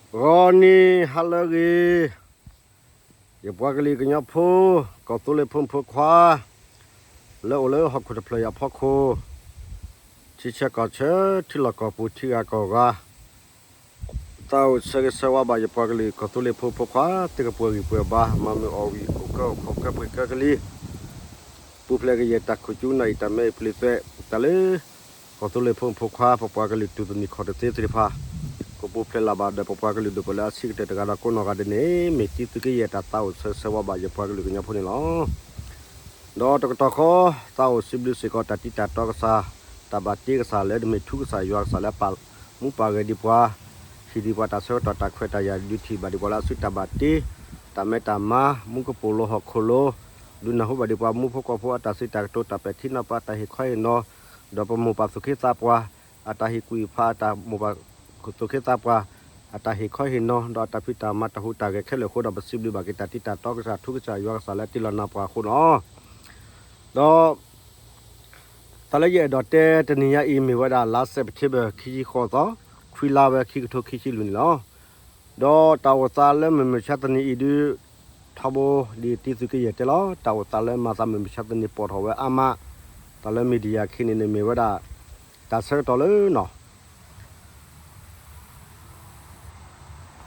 ဂီၤနံၤဟါလၢအဂ့ၤ, ယပှၤကလုာ်ကညီဖိ, ကီၢ်သူလ့ၤဖိမုၣ်ဖိခွါ, လၢအိၣ်လၢဟီၣ်ခိၣ်တဖျၢၣ်အံၤအဖီခိၣ်, ထံဆၢကီၢ်ဆၢ, ထံလီၢ်ကီၢ်ပူၤ, ထံဂၤကီၢ်ဂၤ, သးအိၣ်ဆၢဂ့ၤဆၢဝါဘၣ်ယပှၤကလုာ်ကီၢ်သူလ့ၤဖိမုၣ်ဖိခွါ သ့ၣ်ကပှဲၤဂံၢ်ပှဲၤဘါ, မၤမုာ်အီၣ်ဝံၣ်အိၣ်ကၢအိၣ်ခိးကဲပှ့ၤကၢကလံၤ ပူၤဖျဲးကယဲၢ်တၢ်ခိၣ်ကၠူနၢ်အံၤတၢ်မဲအံၤပျ့ၤသွဲးတၢ်လၢ ကီၢ်သူလ့ၤဖိမုၣ်ဖိခွါ ပပှၤကလုာ်တူၢ်သနံးခီၣ်တသ့သ့ၣ်တဖၣ်, ကပူၤဖျဲးလၢ်ဘၣ်ဒီးပပှၤကလုာ်ဒိၣ်ပှၤလၢအဆံးကတၢၢ်တဂၤဒီးကိးနီၢ်ဂၤဒဲးန့ၣ် မ့ၢ်တံသုးက့ယဲၢ်တၢ်သးအိၣ်ဆၢဂ့ၤဆၢဝါဘၣ်ယပှၤကလုာ်ကညီဖိန့ၣ်လီၤ. ဒီးတကတီၢ်ဃီ သးအိၣ်စံးဘျုးစ့ၢ်ကီးတၢ်တံၤတၢ်တီကစၢ်, တၢ်ဘၣ်တ့ကစၢ်လၢတမ့ၢ်ထူကစၢ်ယွၤကစၢ်လၢပာ်မူပာ်ဂဲၤဒံးပှၤ, ဟံးဒံးပှၤတၢ်ဆၢကတီၢ်တၢ်ခွဲးတၢ်ယာ်ဒုးထံၣ်ဘၣ်ဒံးပှၤလၢအစုတၢ်ဘၣ်တ့, တၢ်မဲတၢ်မါ, မူကပိာ်လိဟီၣ်ခိၣ်လိ, ဒုးနၢ်ဟူဘၣ်ဒံးပှၤမူဖိကီၢ်ဖိအတၢ်စံးတၢ်ကတိၤတၢ်ပဲာ်ထံနီၤဖးတၢ်ဟ့ၣ်ခီဟ့ၣ်နီၤ, ဒီးပမိၢ်ပၢ်သူၣ်က့သးပှၢ်, အတၢ်ဟ့ၣ်ကူၣ်ဟ့ၣ်ဖးအတၢ်မိၢ်ပၢ်သူၣ်က့သးပှၢ်, အတၢ်ဟ့ၣ်ခီဟ့ၣ်နီၤ, ဒီးအတၢ်ဖံးတၢ်မၤတၢ်ဟူးတၢ်ဂဲၤခဲလၢာ်အဃိဒီး ပစံးဘျုးဘၣ်က့ၤတၢ်တံၤတၢ်တီကစၢ်ထူကစၢ်ယွၤကစၢ်လၢတ့လီၤနၤပှၤအဃိလီၤ. ဒီး တၢ်လၢယအဲၣ်ဒိးတဲတနံၤညါအံၤ မ့ၢ်ဝဲဒၣ်လါစဲးပထ့ဘၢၣ် ခံဆံဃိးသီ, ခွံလါဝဲ ခံကထိခံဆံလွံၢ်န့ၣ်လီၤ. ဒီးတၢ်အိၣ်သးလၢမုၢ်မဆါတနံၤအံၤဒုး ထီဘိဒ်တံသုးက့ယဲၢ်တဲလီၤ. တၢ်အိၣ်သးလၢမၤသးမုၢ်မဆါတနံၤပိာ်ထီၣ်ဝဲအါမး, တၢ်လၢ media ခံန့ၣ်န့ၣ် မ့ၢ်ဝဲဒၣ် တၢ်ဆၢကတီၢ်လၢနီၤ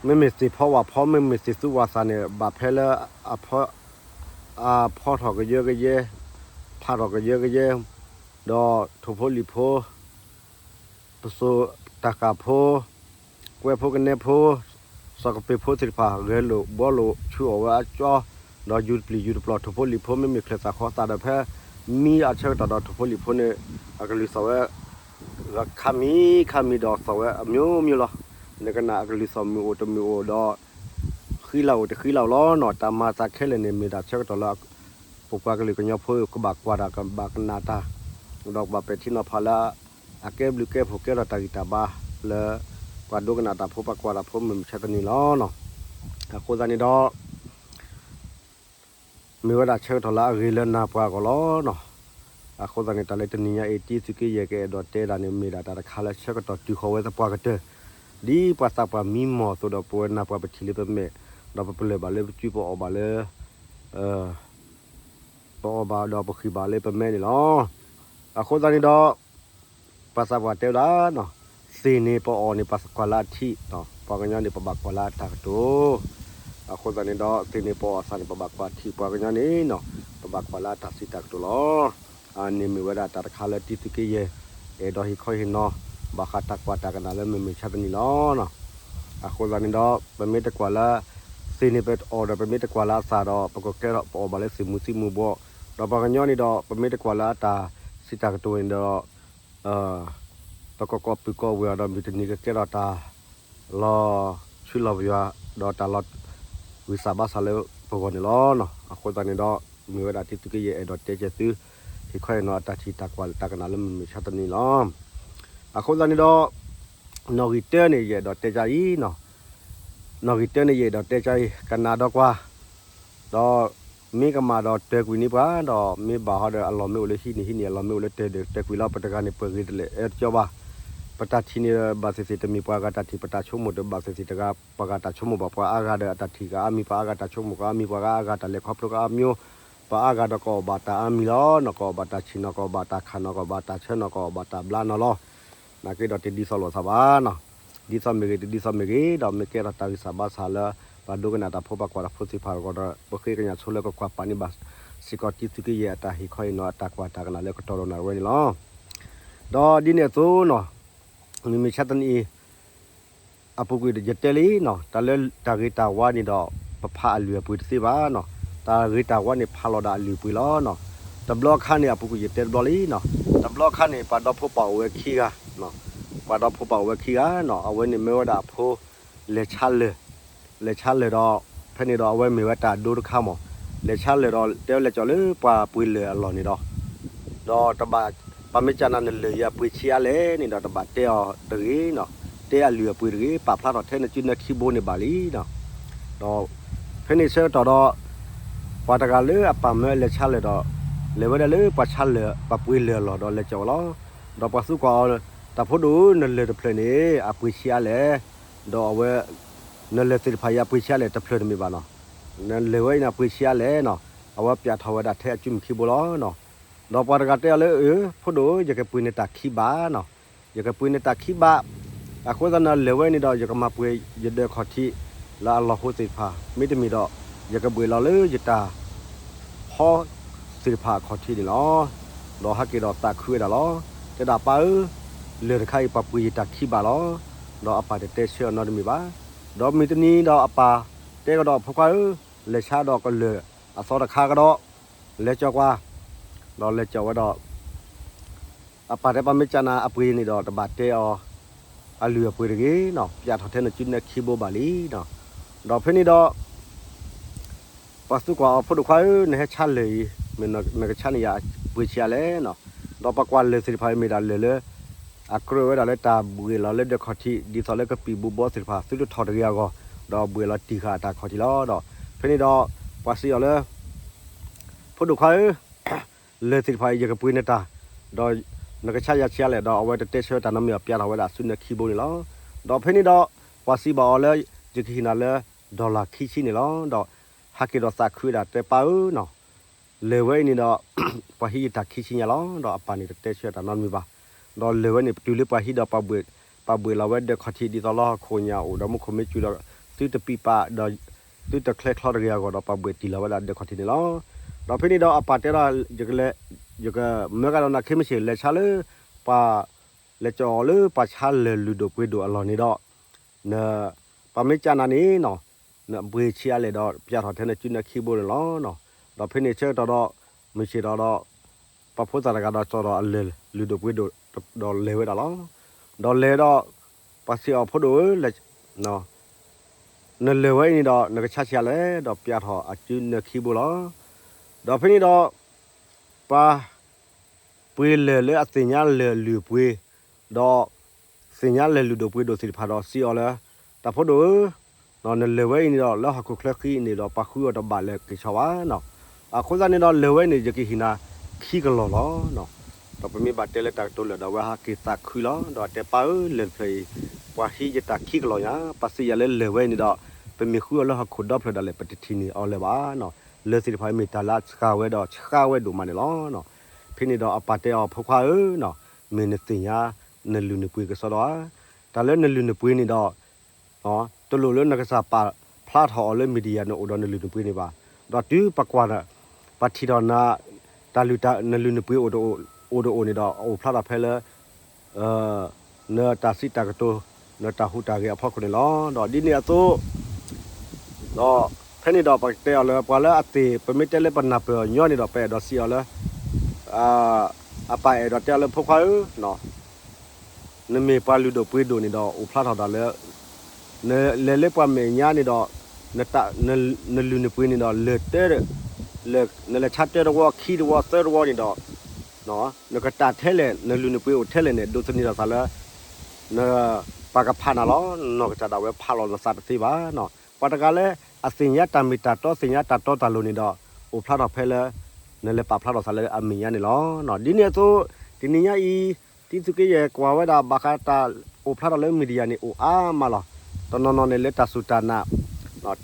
မ့မ့ၢ်သ့ၣ်ဖီဝၣ်ဖီ မ့မ့ၢ်သ့ၣ်သူဝၣ်သၣ်န့ၣ် ဘၣ်ဖဲလၢ အဖီထီၣ်ကယၢကယဲ, ဖးထီၣ်ကယၢကယဲ, ဒီးထိၣ်ဖိလံၣ်ဖိ ပစိာ်တၢ်ဃာ်ဖိ, ကွဲဖိကနဲဖိ, စီၤကပ့ၤဖိသ့ၣ်တဖၣ် ဂဲၤလိာ်ဘှီလိာ်ဆူအီၣ်ဝဲအကၠီ, ဒီးယူၤတပျံၤယူၤတပျီၤ ထိၣ်ဖိလံၣ်ဖိ မ့မ့ၢ်ချၢၣ်သၣ်ဃီသၣ်ဒီး ဖဲမံအဆၢကတီၢ်ဒီး ထိၣ်ဖိလံၣ်ဖိန့ၣ် အကလုၢ်သီၣ်ဝဲ ခါမံၤခါမံၤဒီးသီၣ်ဝဲအမျိုးမျိုးလီၤ. နကနၣ်အကလုၢ်သီၣ်မုၢ်အိၣ်တမုၢ်အိၣ်ဒီး ဃံလၤအိၣ်တဃံလၤအိၣ်လီၤနီၤ. တၢ်မၤသးခဲလၢာ်န့ၣ် မ့ၢ်ဒၣ်ဆၢကတီၢ်လၢ ပပှၤကလုာ်ကညီဖိကဘၣ်ကွၢ်တၢ် ကဘၣ်ကနၣ်တၢ်, ဒီးကဘၣ်ပဲာ်ထံနီၤဖးလၢ အကဲဘျုးကဲဖှိၣ်ကဲထီၣ်တၢ်ဂံၢ်တၢ်ဘါလၢ ပှၤဒိကနၣ်တၢ်ဖိ ပှၤကွၢ်တၢ်ဖိမုၢ်မဆါတနံၤလီၤ. အဃိသတးန့ၣ်ဒီး မ့ၢ်ဝဲဒၣ်ဆၢကတီၢ်လၢအဂ့ၤလၢနၤပှၤအဂီၢ်လီၤ. အဃိသတးန့ၣ် တၢ်လၢတနံၤညါအံၤ တံသုးက့ယဲၢ်ကအဲၣ်ဒိးတဲဒၣ်န့ၣ် မ့ၢ်ဒၣ်တၢ်တခါလၢဆၢကတီၢ်တုၤဃီၤဝဲသပှၢ်ကတၢၢ်, ဒ်ပှၤသးပှၢ်မံမီၢ်အသိးဒီး ပဝဲနၤပှၤပထံၣ်လၢပမဲာ်, ဒီးပပလၢၢ်ဘၣ်လၢပစု ပအီၣ်ဘၣ်လၢ ပအီၣ်ဘၣ်ဒီးပဃံၢ်ဘၣ်လၢပမဲန့ၣ်လီၤ. အဃိသတးန့ၣ်ဒီး ပှၤသးပှၢ်တဲဝဲဒၣ်, သ့ၣ်န့ၣ်ပအီၣ်န့ၣ် ပကွၢ်လၢအထံး, ပှၤကညီန့ၣ် ပဘၣ်ကွၢ်လၢအတၢ်ကတိၤ. အဃိသတးန့ၣ်ဒီး သ့ၣ်န့ၣ်ပအီၣ်အသၣ်န့ၣ် ပဘၣ်ကွၢ်ထံး, ပှၤကညီန့ၣ် ပဘၣ်ကွၢ်လၢအတၢ်စံးတၢ်ကတိၤလီၤ. အန့ၣ်မ့ၢ်ဝဲဒၣ်တၢ်တခါလၢတံသုးက့ယဲၢ် အဲၣ်ဒိးဟ့ၣ်ခီဟ့ၣ်နီၤ ဘၣ်ဃးတၢ်ကွၢ်တၢ်ကနၣ်လၢမုၢ်မဆါတနံၤလီၤ. အဃိသတးန့ၣ်ဒီး ပမ့ၢ်တကွၢ်လၢ သ့ၣ်န့ၣ်ပအီၣ်ဒီး ပမ့ၢ်တကွၢ်လၢအသၣ်ဒီး ပကကဲထီၣ်ပအီၣ်ဘၣ်လၢသ့ၣ်မူၤသံမူၤဘှီး, ဒီးပှၤကညီန့ၣ်ဒီး ပမ့ၢ်တကွၢ်လၢအတၢ်စံးတၢ်ကတိၤန့ၣ်ဒီး ပကကိးပုၢ်ကိးဝဲၢ်အီၤဒီး မုၢ်တနံၤကကဲထီၣ်တၢ်လီၤဆူလီၤပယွၤ ဒီးတၢ်လီၤဂံၢ်စၢ်ဘါစၢ်လၢပဂီၢ်န့ၣ်လီၤ. အဃိသတးန့ၣ်ဒီး မ့ၢ်ဝဲဒၣ်တံသုးက့ယဲၢ်အဲၣ်ဒိးတဲကဲသု ဟ့ၣ်ခီဟ့ၣ်နီၤအတၢ်ထံၣ်တၢ်ကွၢ်တၢ်ကနၣ်လၢမုၢ်မဆါတနံၤလီၤ. အဃိသတးန့ၣ်ဒီး နီၣ်ဂံၢ်တၢန့ၣ် ယအဲၣ်ဒိးတဲကအံၤ, နီၣ်ဂံၢ်တၢန့ၣ် ယအဲၣ်ဒိးတဲကအံၤ ကနၣ်ဒီးကွၢ် ဒီးမ့ၢ်ကမၣ်ဒီးတၢၤကွံာ်န့ၢ်ပှၤ, ဒီးမ့ၢ်ဘၣ်ဟီဒီး အလီၢ်မ့ၢ်အိၣ်လၢဟံးန့ၢ်ဟံးန့ၢ် အလီၢ်မ့ၢ်အိၣ်လၢတၢၤဒီးတၢၤကွံာ်လီၤ. ပတဂၤန့ၣ်ပှဲၤဂ့ၤတလဲၣ်အၢတကၠီဘၣ်. ပတၢ်ထံၣ်န့ၣ်ဘၣ်သ့ၣ်သ့ၣ် တမ့ၢ်ပှၤဂၤတၢ်ထံၣ်, ပတၢ်ဆိကမိၣ်တဘၣ်သ့ၣ်သ့ၣ်တဂၤ ပှၤဂၤတၢ်ဆိကမိၣ်ဘၣ်. ပှၤအါဂၤဒီးအတၢ်ထံၣ်ကအါမံၤ, ပှၤအါဂၤတၢ်ဆိကမိၣ်ကအါမံၤ, ပှၤဂၤအါဂၤတၢ်လဲၤခီဖျိကအါမံၤ, ပှၤအါဂၤဒီးကအီၣ်ဘၣ်တၢ်အါမံၤလီၤ. နီၢ်ကအီၣ်ဘၣ်တၢ်ဆံၣ်, နီၢ်ကအီၣ်ဘၣ်တၢ်ခး, နီၢ်ကအီၣ်ဘၣ်တၢ်ဆၢ, နီၢ်ကအီၣ်ဘၣ်တၢ်ဘျါနီၤလီၤ. နာ်က့ဒီးတဒ်သိးလိာ်သးဘၣ်နီၤ. ဒ်သိးမ့ၢ်ဂ့ၤ တဒ်သိးမ့ၢ်ဂ့ၤ ဒီးမ့ၢ်ကဲထီၣ်တၢ်ဂံၢ်စၢ်ဘါစၢ်လၢ ပှၤဒိကနၣ်တၢ်ဖိ ပှၤကွၢ်တၢ်ဖိသ့ၣ်တဖၣ်အဂီၢ်ဒီး ပဃ့ကညးဆိလၢကကွၢ်ပာ်န့ၢ်ဘၣ်စ့ၢ်ကီးတံသုးက့ယဲၢ်အတၢ်ဟ့ၣ်ခီဟ့ၣ်နီၤ အတၢ်ကွၢ်တၢ်ကနၣ်လၢကတီၢ်လိၤနၣ်ရံၣ်ဝဲန့ၣ်လီၤ. ဒီးဒ်န့ၣ်အသိးနီၤ မုၢ်မဆါတနံၤအံၤ အပူၤကွံာ်ယတဲလံနီၤ, တၢ်လၢတၢ်ဂ့ၤတၢ်ဝါန့ၣ်ဒီး ပဖးအလုၢ်အပှ့ၤတသ့ဘၣ်နီၤ. တၢ်ဂ့ၤတၢ်ဝါန့ၣ် ဖးလီၤဒၣ်အလုၢ်အပှ့ၤလီၤနီၤ. တဘျီခါန့ၣ် အပူၤကွံာ်ယတဲတဘျီလံနီၤ, တဘျီခါန့ၣ် ပှၤဒီဖိပၢ်အိၣ်ဝဲခံဂၤ, ပှၤဒီဖိပၢ်အိၣ်ဝဲခံဂၤနီၤ, အဝဲန့ၣ်မ့ၢ်ဝဲဒၣ်အဖိ လဲၤဆါလၢၢ်, လဲၤဆါလၢၢ်ဒီး ဖဲန့ၣ်ဒီးအဝဲမ့ၢ်ဝဲတၢ်အဒိတခါမး, လဲၤဆါလၢၢ်ဒီး တဲဝဲလဲၤကၠီလၢပှၤပှ့ၤလၢၢ်အလီၢ်န့ၣ်ဒီး ဒီးတဘၣ် ပမ့ၢ်ကနၣ်နလၢၢ်အံၤအပှ့ၤဆံးအါလဲၣ်န့ၣ်ဒီး တဘၣ်တဲအီၤတဂ့ၤနီၤ, တဲအလုၢ်အပှ့ၤတဂ့ၤ, ပာ်ဖျါထီၣ်ထဲနစုနခံဘိန့ၣ်ဘၣ်လံနီၤ. ဒီးဖဲန့ၣ်ဆၢကတီၢ်ဒီး ပှၤတဂၤလၢအပၢ်မၢလဲၤဆါလၢၢ်ဒီး လဲၤဝဲဒၣ်လၢပှၤဆါလၢၢ် ပှၤပှ့ၤလၢၢ်အလီၢ်ဒီးလဲၤကၠီအီၤလီၤ. ဒီးပှၤသံကွၢ်အီၤ, တၢ်ဖိဒိၣ်ဧၢ နလၢၢ်တဖျၢၣ်န့ၣ် အပှ့ၤဆံးအါလဲၣ်, ဒီးအဝဲ နလဲၤသ့ၣ်တဖၣ်အံၤအပှ့ၤဆံးအါလဲၣ် တဖျၢၣ်တမ့ၢ်ဘၣ်နီၤ. နလဲၤဝဲအံၤန့ၣ် အပှ့ၤဆံးအါလဲၣ်နီၤ. အဝဲပျးထီၣ်ဝဲဒၣ်ထဲအစုမုၢ်ခံဘိလီၤနီၤ. ဒီးပှၤတဂၤတဲအီၤလၢ အၢ ဖိဒိၣ်ဧၢ ယကပှ့ၤနတၢ်ခံဘးနီၤ. ယကပှ့ၤနတၢ်ခံဘး, အဃိသတးန့ၣ် လဲၤဝဲန့ၣ်ဒီး ယကမၤပှဲၤယဒၢးခီၣ်ထံး လၢအလီၢ်ဟိသ့ၣ်တဖၣ် မ့တမ့ၢ်ဒီး ယကဘှံးလီၤလၢယတၢ် ဟီသ့ၣ်တဖၣ်အခီၣ်ထံးန့ၣ်လီၤ. ဒီးဟဲက့ၤဒီးသးခုဝဲဒၣ်လီၤ. တဲဒၣ်ပၢ်ဧၢ, လၢၢ်တခါအံၤပှၤပှ့ၤယတၢ်ခံဘးလီၤ. ဒီးအပၢ်တတဲဆၢအီၤနီတမံၤဘၣ်. ဒီးမုၢ်တနံၤဒီးအပၢ်တဲကဒီး ဖိခွါဧၢ, လဲၤဆါဒီးကလၢၢ်အသီတခါကဒီး, လဲၤကၠီၤကွၢ်, ဒီးလဲၤကၠီၤဝဲဒီး အပၢ်တဲပှၤမ့ၢ်ကးနၤအပှ့ၤန့ၣ်ဒီး တဘၣ်တဲအီၤ အလုၢ်အပှ့ၤတဂ့ၤနီၤ, ပျးထီၣ်ထဲနစုနဲၣ်ခံဘိဘၣ်လံနီၤ. ဒီးဖဲန့ၣ်ဒီး ပှၤသံကွၢ်အီၤ ဖိဒိၣ်ခွါဧၢ, နဟဲဆါလၢၢ်အံၤ မ့ၢ်နကဆါန့ၢ်ယၤပှ့ၤဆံးအါလဲၣ်နီၤ. ဒီးပကွၢ်လၢၢ်သ့ၣ်တဖၣ်အံၤမ့ၢ်ဒၣ်လၢၢ်လၢ အကြၢးဝဲဒၣ်လၢတၢ်ဘှံးလီၤလၢဒၢးခီၣ်ထံး ဒ်သိးလၢကပံာ်ဘိဘီသ့ၣ်တဖၣ် သုတထီၣ်တဂ့ၤအဂီၢ်, ဒီးဘှံးလီၤတံၢ်ဃာ်အတၢ်ခီၣ်ထံးလီၤ. ဒီးဖဲန့ၣ်ဒီး ပှၤစံးအီၤလၢ ဖိဒိၣ်ခွါဧၢ, လၢၢ်သ့ၣ်တဖၣ်အံၤ ယကပှ့ၤနတၢ်, ဒီးနကဆါယၤဆံးအါလဲၣ်, ဒီးအဝဲတတဲဆၢတၢ်နီတမံၤအပျးထီၣ်ဝဲဒၣ်အစုနဲၣ်ခံဘိန့ၣ်လီၤ. ဒီးဖဲန့ၣ်ဒီး ပှၤစံးဘၣ်အီၤလၢ ယကဟ့ၣ်နၤလၢ dollar ခံဆံန့ၣ်လီၤ. ဒီးဟဲက့ၤဒီးသးခုဝဲဒၣ်တဲပၢ်ဧၢနီၤ, လၢၢ်ဝဲအံၤန့ၣ်ဒီး ပှၤဟံးယတၢ်ခံဆံညါလီၤ. ဒီးအပၢ်န့ၣ်တတဲဆၢတၢ်နီတမံၤဘၣ်. ဒီးလၢၢ်ဝဲန့ၣ် ပတုၤလၢပှၤဟံးဒီး ပှၤဘှံးလီၤဝဲဒၢးခီၣ်ထံး ဒ်သိးလၢဟီၣ်ခိၣ်ညါအိၣ်ဒီး မူခိၣ်မ့ၢ်စူၤဒီး သုတပံာ်ပာ်ဒီး သုတချဲချီတဂ့ၤအဂီၢ်ဒီး ပှၤဘှံးတံၢ်လီၤဝဲဒၣ်ဒၢးခီၣ်ထံးန့ၣ်လီၤ. ဒီးဖဲန့ၣ်ဒီးအပၢ်တဲဒီး ယကလဲၤ ယကမၢကဒီးနၤခဲမုၢ်ဆ့ၣ် လဲၤဆါလၢ ပှၤ လဲၤကၠီၤအီၤလၢပှၤဆါလၢၢ်လုၢ်ဒိၣ်ပှ့ၤဒိၣ်အလီၢ်န့ၣ်ဒီး န ပှၤမ့ၢ်ကးနၤန့ၣ်နီၤ, နပှ့ၤဆံးအါလဲၣ်ဒီး ပျးထီၣ်ထဲနစုနဲၣ်ခံဘိန့ၣ်လီၤ. ဒီးဖဲန့ၣ်ဆၢကတီၢ်ဒီး မုၢ်ဆ့ၣ်ထီၣ်ဒီး ပှၤဖိသၣ်တဂၤဒီး ကၠီၤဒီးအလၢၢ်လုၢ်ဒိၣ်ပှ့ၤဒိၣ် ဒီးလဲၤဝဲဒၣ်လီၤ. ဒီးလဲၤဒီး ပှၤစံးအီၤ ဖိဒိၣ်ဧၢ, နလၢၢ်ဝဲအံၤန့ၣ်ဒီး နကဆါဆံးအါလဲၣ်, ဒီးပျးထီၣ်အစုနဲၣ်ခံဘိလီၤ. ဒီးဖဲန့ၣ်ဒီး ပှၤ ပှ့ၤလၢၢ်လၢအသ့ၣ်ညါလၢၢ်လုၢ်ပှ့ၤ ဒီး သ့ၣ်ညါလၢၢ်လုၢ်ဒိၣ်ပှ့ၤဒိၣ်သ့ၣ်တဖၣ်ဒီးစံးအီၤလၢ တၢ်ဖိဒိၣ်ဧၢ, နလၢၢ်ဝဲအံၤန့ၣ်ဒီး လၢဟီၣ်ခိၣ်ချၢဃံအံၤန့ၣ်ဒီး ပှၤဃုအီၤတဘၣ်လၢၤက့ၤဆီဘၣ်နီၤ. အဃိသတးန့ၣ်ဒီး လၢၢ်ဝဲန့ၣ် ယကဟ့ၣ်နၤခံကလီၢ်လီၤ. ဒီးပမ့ၢ်ဘၣ်တဲလၢတၢ်ကတိၤလၢာ်ဒီး အဝဲဟးက့ၤသးခုလီၤ. ဒီးအတဲပၢ်ဧၢ, လၢၢ်တဖျၢၣ်အံၤ ပှၤဟံးယတၢ်ခံကလီၢ်ညါ, ပသ့ၣ်ညါလၢလၢၢ်ဝဲန့ၣ်ဒီး ပမ့ၢ်ဃုအီၤလၢဟီၣ်ခိၣ်ဒီဖျၢၣ်ဒၣ်လဲာ် ပတထံၣ်န့ၢ်အီၤလၢၤဘၣ်နီၤ. လၢၢ်သ့ၣ်တဖၣ်အံၤမ့ၢ်တၢ်လၢအဆှးဝဲဒီးဆှးဝဲဒိၣ်မးန့ၣ်လီၤ. ဖဲန့ၣ်ဒီးအပၢ်တဲအီၤ ဖိခွါဧၢ, မ့ၢ်နသ့ၣ်ညါနလုၢ်နပှ့ၤကစီဒီဧါ. တၢ်လၢနလုၢ်နပှ့ၤန့ၣ်ဒီး တလိၣ်လၢနကစၢ်ပာ်ဖျါထီၣ်အီၤလၢ media န့ၣ်အိၣ်ဒီးနလုၢ်နပှ့ၤန့ၣ်ဘၣ်. ဒီးတုၤပကွၢ် ပထံၣ်ထီၣ်နၤ တၢ်လုၢ်တၢ် နလုၢ်နပှ့ၤအိၣ်တအိၣ်န့ၣ်ဒီး အအိၣ်ဖျါထီၣ်ဖဲလၢ နတၢ်စံးတၢ်ကတိၤ နတၢ်ဟူးတၢ်ဂဲၤအဖီခိၣ်န့ၣ်လီၤ. ဒီးဒ်န့ၣ်အသိး ဒီးဖဲန့ၣ်ဒီးပတဲအီၤလၢ ပှၤလၢအသ့ၣ် ပမ့ၢ်တဲလၢပနၢ်ပၢၢ်အီၤညီန့ၣ်ဒီး ပအဲၣ်ဒိးစံးအီၤလၢ အပၢ်အဲၣ်ဒိးတဲအီၤလၢ ဖိခွါဧၢ, နမ့ၢ်ပှၤလုၢ်ဒိၣ်ပှ့ၤဒိၣ်န့ၣ်ဒီး အိၣ်ဖျါထီၣ်တၢ်လၢ နလဲၤလၢပှၤမဲာ်ညါန့ၣ်ဒီး နလုၢ်နပှ့ၤန့ၣ်ဒီး လၢၢ်တၢ နလဲၤဆါတၢတဝီ ခံတဝီ သၢတဝီန့ၣ်ဒီး နကတၢ်ထဲလဲၣ် နလုၢ်နပှ့ၤအိၣ်ထဲလဲၣ်န့ၣ် ဒိးသန့ၤထီၣ်သးလၢ န ပှၤကဖးနၤလီၤ. နီၢ်ကစၢ်ဒၣ်ဝဲဖးလီၤနသးတသ့ဘၣ်. ပှၤတဂၤလၢ အသ့ၣ်ညါတၢ်မ့ၢ်တၢ်တီ သ့ၣ်ညါတၢ်တီတၢ်လိၤန့ၣ်ဒီး အိၣ်ဖျါထီၣ်ဖဲလၢ နလဲၤပာ်ဖျါထီၣ်သးလၢအမဲာ်ညါန့ၣ်လီၤ. ဒ်န့ၣ်အသိး တနံၤညါအံၤ တံသုးက့ယဲၢ်ကွၢ်ဝဲဒၣ် ဘၣ်ဃးတၢ်အိၣ်ဖျါထီၣ်လၢ media န့ၣ် အိၣ်အါမးလီၤ. တနီၤနီၤန့ၣ်လၢတၢ်စူၢ်တၢ်နာ်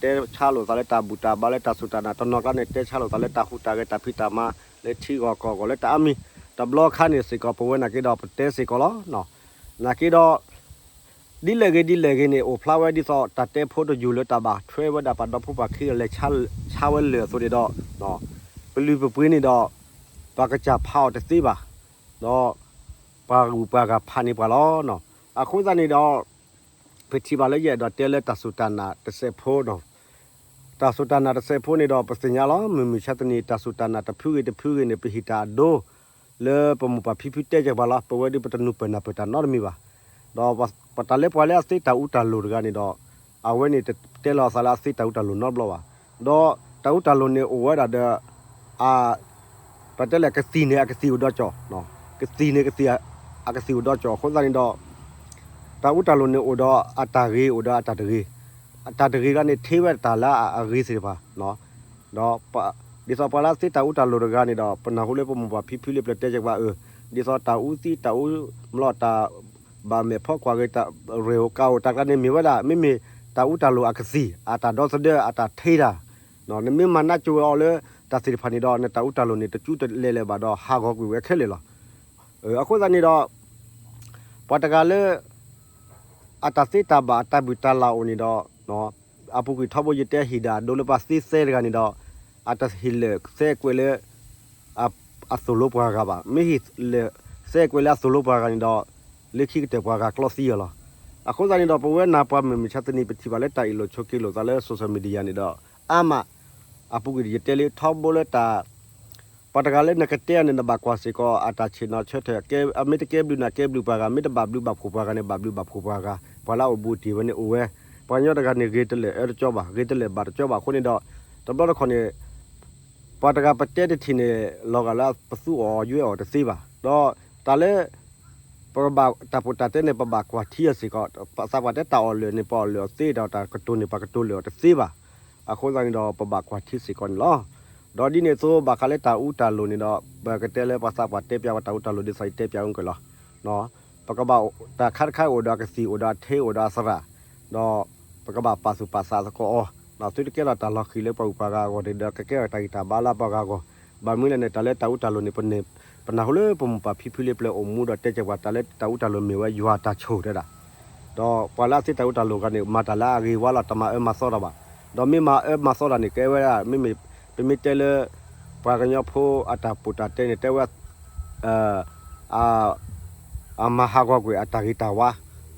တဲဆါလိာ်သးလၢတၢ်ဘူၣ်တၢ်ဘါလၢတၢ်စူၢ်တၢ်နာ်, တနီၤကျါန့ၣ် တဲဆါလိာ်သးလၢတၢ်ဟူးတၢ်ဂဲၤတၢ်ဖံးတၢ်မၤ လၢထံဂီၢ်ကီၢ်ဂီၢ်လၢတၢ်အါမံၤ, တဘျီခါန့ၣ်စ့ၢ်ကီး ပဝဲနာ်က့ဒီး ပတဲစ့ၢ်ကီးလီၤ. နာ်က့ဒီး ဒ်လဲၣ်ဂ့ၤဒ်လဲၣ်ဂ့ၤန့ၣ် အိၣ်ဖျါဝဲဒ်သိးတၢ်တဲဖိတယိာ်လၢတၢ်ဘၣ်ထွဲဝဲဒၣ်ပှၤဒီဖိပှၤခံဂၤလဲၤဆါဝဲလၢၢ်အသိးန့ၣ်ဒီး ပလုၢ်ပပှ့ၤန့ၣ်ဒီး ပှၤကစၢ်ဖးအီၤတသ့ဘၣ်. ဒီးပှၤဂုၤပှၤဂၤဖးန့ၢ်ပှၤလီၤ. အဃိသတးန့ၣ်ဒီး ပထံၣ်ဘၣ်လၢယအဲၣ်ဒိးတဲလၢတၢ်စူၢ်တၢ်နာ်တစဲးဖိနီၤ. တၢ်စူၢ်တၢ်နာ်တစဲးဖိန့ၣ်ဒီး ပသ့ၣ်ညါလီၤ. မုၢ်မုၢ်ဆါတနံၤ တၢ်စူၢ်တၢ်နာ်တဖုဂ့ၤတဖုဂ့ၤန့ၣ် ပဟ့ၣ်တၢ်အဒိ လၢပမိၢ်ပၢ်ဖံဖုတဲကဲၢ်ပှၤလီၤ. ပဝဲဒၣ်ပတနုာ်ပၢၢ်နၢ်ပၢၢ်တၢ်နီတမံၤဘၣ်. ဒီးပတၢ်လၢပှၤလၢအသ့တၢ်အူတၢ်လိၤတဂၤန့ၣ်ဒီး အဝဲန့ၣ်တတဲလီၤအသးလၢအသ့တၢ်အူတၢ်လိၤနီတဘျီဘၣ်. ဒီးတၢ်အူတၢ်လိၤန့ၣ်အိၣ်ဝဲဒၣ်ဒီး အ ပတဲလဲၣ် ကသံၣ်န့ၣ် အကသံၣ်အိၣ်ဒီးကၠီၣ်, ကသံၣ်န့ၣ် အကသံၣ်အိၣ်ဒီးကၠီၣ်အဃိသတးန့ၣ်ဒီး တၢ်အူတၢ်လိၤန့ၣ်အိၣ်ဒီးအတၢ်ဂ့ၤ အိၣ်ဒီးအတၢ်တဂ့ၤ, အတၢ်တဂ့ၤတဂၤန့ၣ် ထ့ဝဲတၢ်လၢအဂ့ၤသ့ၣ်တဖၣ်, ဒီး ဒ်သိးပှၤလၢအသ့တၢ်အူတၢ်လိၤတဂၤန့ၣ်ဒီး ပနၢ်ဟူလၢပမိၢ်ပၢ်ဖံဖုလၢပျၢၤတဲကဲၢ်ပှၤအၢ, ဒ်သိးတၢ်အူသံ တၢ်အူမျိာ် တၢ်ဘၣ်မဲာ်ဖီကွၢ်ဂ့ၤ တၢ်ရဲၣ်ဧိၤကးဧိၤ တၢ်ကျါန့ၣ်မ့ၢ်ဝဲဒၣ် မ့မ့ၢ် တၢ်အူတၢ်လိၤအကသံၣ် အတၢ်ဒီသဒၢ အတၢ်ထ့တၢ်, နမ့ၢ်မၤနးကၠိဝဲအီၤလၢတၢ်သ့ၣ်တဖၣ်န့ၣ်ဒီး နတၢ်အူတၢ်လိၤန့ၣ် တကၠူတလဲၤလၢၤဘၣ်ဒီး ဟးဂီၤကွံာ်ဝဲခဲလၢာ်လီၤ. အဃိသတးန့ၣ်ဒီး ပှၤတဂၤလၢ အတၢ်သ့တၢ်ဘၣ်အတၢ်ဘူၣ်တၢ်လၢ်အိၣ်န့ၣ်ဒီး အပူၤကွံာ်ထီဘိယတဲဟ့ၣ်ဒၣ်အဒိလၢပှၤသ့သၢတဂၤန့ၣ်ဒီး အတဟ့ၣ်လၢာ်သဲကွဲးလၢ အသိၣ်လိပှၤဂၤဘၣ်. မ့ၢ်ဟ့ၣ်လၢာ်သဲကွဲးလၢအသိၣ်လိပှၤဂၤန့ၣ်ဒီး လၢခံကတၢၢ်ပှၤဂၤကျီသံအီၤလီၤ. အဃိသတးန့ၣ်ဒီး ပဝဲနၤပှၤမုၢ်မဆါတနံၤ ပထံၣ်ဘၣ်လၢတၢ်အ့ၣ်လိာ်ဆိးက့လိာ်သးလၢ social media န့ၣ်ဒီး အါမး အပူၤကွံာ်ယတဲလၢထီဘိလၢတၢ် ပှၤတဂၤလၢနကတဲအီၤန့ၣ် နဘၣ်ကွၢ်စ့ၢ်ကီး အတၢ်ဆ့ၣ်နီၤဆၢထၢၣ် မ့ၢ်တကဲဘျုးန့ၣ် ကဲဘျုးပှၤဂၤ, မ့ၢ်တဘၣ်ဘျုးဘၣ်ဖှိၣ်ပှၤဂၤန့ၣ် ဘၣ်ဘျုးဘၣ်ဖှိၣ်ပှၤဂၤ, ပှၤလၢအအိၣ်ဘူးတံၢ်ဝဲန့ၣ်အိၣ်ဝဲ, ပှၤကညီတဂၤန့ၣ် ဂ့ၤတလၢာ်အၢတကၠီဘၣ်, ဂ့ၤတလၢာ်ဘၣ်တကၠီဘၣ်အဃိန့ၣ်ဒီး တဘျီတခီၣ်န့ၣ် ပှၤတဂၤပတဲတထံၣ်န့ၣ် လီၤဂာ်လၢပသူအီၤယွဲအီၤတသ့ဘၣ်. ဒီးတၢ်လၢ ပကဘၣ်တၢ်ပိာ်တၢ်တဲန့ၣ် ပဘၣ်ကွၢ်ထံအီၤစ့ၢ်ကီး, ပသးပှၢ်တဲတၢ်အီၣ်လၢာ်န့ၣ် ပအီၣ်လၢာ်အီၤသ့ဒီး တၢ်ကတိၤန့ၣ် ပှၤကတိၤလၢာ်အီၤတသ့ဘၣ်. အဃိသတးန့ၣ်ဒီး ပဘၣ်ကွၢ်ထံစ့ၢ်ကီးန့ၣ်လီၤ. ဒီးဒ်န့ၣ်အသိး ဘၣ်ဃးလၢတၢ်အူတၢ်လိၤန့ၣ်ဒီး ပကတဲလၢပှၤသးပှၢ်တဲပၠးဝဲတၢ်အူတၢ်လိၤ ဒ်သိးယတဲပၠးအုၣ်ကၢၢ်လီၤ. ပကဘၣ်တၢ်ခါတခါအိၣ်ဒီးအကသံၣ် အိၣ်ဒီးအထ့ အိၣ်ဒီးအသရၣ်, ဒီးပကဘၣ်ပာ်သူၣ်ပာ်သးသကိးအီၤ, သုတကဲထီၣ်တၢ်လီၤဃံၤလၢပှၤဂုၤပှၤဂၤအဂီၢ်န့ၣ်ဒီး ကကဲထီၣ်တၢ်ဂံၢ်တၢ်ဘါလၢပှၤဂၤအဂီၢ်. ဘၣ်မနုၤလဲၣ်န့ၣ် တၢ်လၢတၢ်အူတၢ်လိၤန့ၣ် ပန့ၣ် ပနၢ်ဟူလၢပမိၢ်ပၢ်ဖံဖုလၢပျၢၤအိၣ်မူဒီးတဲစၢၤပှၤ တၢ်လၢတၢ်အူတၢ်လိၤမ့ၢ်ဝဲယွၤအတၢ်ဆိၣ်တဲဒၣ် ဒီးပှၤလၢအသ့တၢ်အူတၢ်လိၤတဂၤန့ၣ် မၤတၢ်လၢအဂ့ၤဝါလီၤ, တမၤအၢမၤသီတၢ်ဘၣ်. ဒီးမ့ၢ်မၤအၢမၤသီတၢ်န့ၣ် ကဲဝဲဒၣ် မ့မ့ၢ် ပမ့ၢ်တဲလၢ ပှၤကညီဖိအတၢ်ပိာ်တၢ်တဲန့ၣ် တဲဝဲ အမၤဟးဂီၤကွံာ်အတၢ်ဂ့ၤတၢ်ဝါ,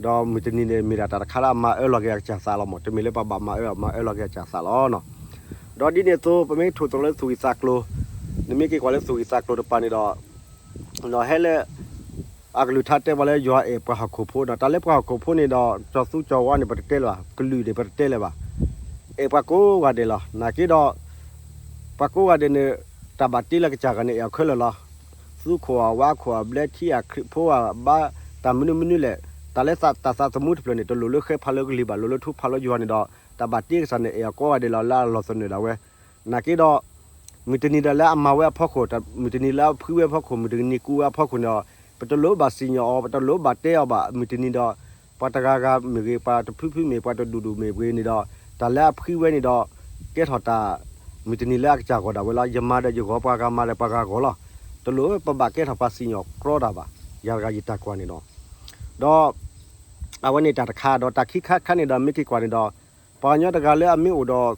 ဒီးမုၢ်တနံၤန့ၣ် မ့ၢ်ဒၣ်တၢ်တခါလၢအမၤအၢလီၤက့ၤအကစၢ်သးလီၤမး, တမ့ၢ်လၢပှၤဘၣ်မၤအၢ မၤအၢလီၤက့ၤအကစၢ်သးလီၤနီၤ. ဒီးဒ်န့ၣ်အသိး ပမ့ၢ်ထိၣ်သတြီၤလၢသူၣ်ဂံၢ်သးကျိၤ, နမ့ၢ်က့ၤကွၢ်လၢသူၣ်ဂံၢ်သးကျိၤတပၤန့ၣ်ဒီး ဒီးဟဲလၢ အကလုၢ်ကထါတဲပှၤလၢယွၤအဲၣ်ပှၤဟီၣ်ခိၣ်ဖိဒီး တၢ်လၢပှၤဟီၣ်ခိၣ်ဖိန့ၣ်ဒီး ကၠီၤသူကၠီၤဝါန့ၣ် ပတတဲလၢၤဘၣ်, ကလုာ်န့ၣ် ပတတဲလၢၤဘၣ်. အဲၣ်ပှၤကိးဂၤဒဲးလီၤ. နာ်က့ဒီး ပှၤကိးဂၤဒဲးန့ၣ် တၢ်ဘၣ်တ့လၢကစၢ်ဂၤန့ၣ် အဲၣ်အီၤခဲလၢာ်လီၤ. သူခိၣ်အဝါခိၣ်အဘျဲထံ အခရံာ်ဖိအဘါ တၢ်မနုၤမနုၤလဲၣ်, တၢ်လၢတၢ်သးသမူတဖျၢၣ်န့ၣ် တလိၣ်လၢဃဲဖးလၢကလံၤဘၣ်, လိၣ်လၢထူဖးလၢယွၤန့ၣ်ဒီး တၢ်ဘၣ်တ့ကစၢ်န့ၣ် အဲၣ်အီၤကိးဂၤဒဲးလီၤ လၢအလီၢ်သနၢၣ်ဒၣ်ဝဲ. နာ်က့ဒီး မုၢ်တနံၤဒီးလၢအမၤဝဲအဖီခိၣ်, မုၢ်တနံၤလၢအဖှံဝဲအဖီခိၣ်, မုၢ်တနံၤကူဝဲအဖီခိၣ်န့ၣ်ဒီး ပတလိၣ်ဘၣ်စံၣ်ညီၣ်အီၤ, ပတလိၣ်ဘၣ်တဲအီၤဘၣ်. မုၢ်တနံၤဒီး ပှၤတဂၤဂၤမ့ၢ်ဂ့ၤ, ပှၤတဖုဖုမ့ၢ်, ပှၤတဒူၣ်ဒူၣ်မ့ၢ်ဂ့ၤန့ၣ်ဒီး တၢ်လၢအဖှံဝဲန့ၣ်ဒီး ကဲထီၣ်တၢ် မုၢ်တနံၤလၢအကစၢ်ဂီၢ်ဒၣ်ဝဲလီၤ. ယမၤဒီးယဂီၢ်, ပှၤဂၤမၤဒီးပှၤဂၤဂီၢ်လီၤ. တလိၣ်ပဘၣ်ကဲထီၣ်ပှၤစံၣ်ညီၣ်ကြီတၢ်ဘၣ်. ယၤတဂၤယတၢ်ကွၢ်န့ၣ်ဒီး ဒီး အဝဲန့ၣ်တၢ်တခါ, ဒီးတၢ်ခံခါတခါန့ၣ်ဒီး မ့ၢ်က့ၤကွၢ်န့ၣ်ဒီး ပှၤကညီတဂၤလၢအမ့ၢ်အိၣ်ဒီး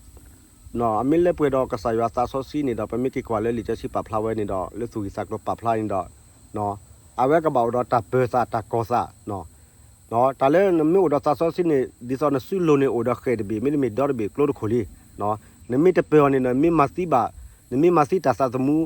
အမ့ၢ်လၢပှဲၤဒီးကစၢ်ယွၤသးစီဆှံန့ၣ်ဒီး ပမ့ၢ်က့ၤကွၢ်လၢလံာ်စီဆှံပာ်ဖျါဝဲန့ၣ်ဒီး လၢသူၣ်ဂံၢ်သးကျိၤပာ်ဖျါန့ၣ်ဒီး အဝဲကဘၣ်အိၣ်ဒီးတၢ်ပၢၤသးတၢ်ကီၤသး တၢ်လၢနမ့ၢ်အိၣ်ဒီးသးစီဆှံန့ၣ် ဒ်သိးနစုလိၤန့ၣ်အိၣ်ဒီးဃဲၣ်တဘ့ၣ် မ့တမ့ၢ်ဒီတဘ့ၣ်ကျိတခိၣ်လံ. နမ့ၢ်တပၢၤအီၤန့ၣ် နမ့ၢ်မၤသံဘၣ်, နမ့ၢ်မၤသံတၢ်သးသမူ,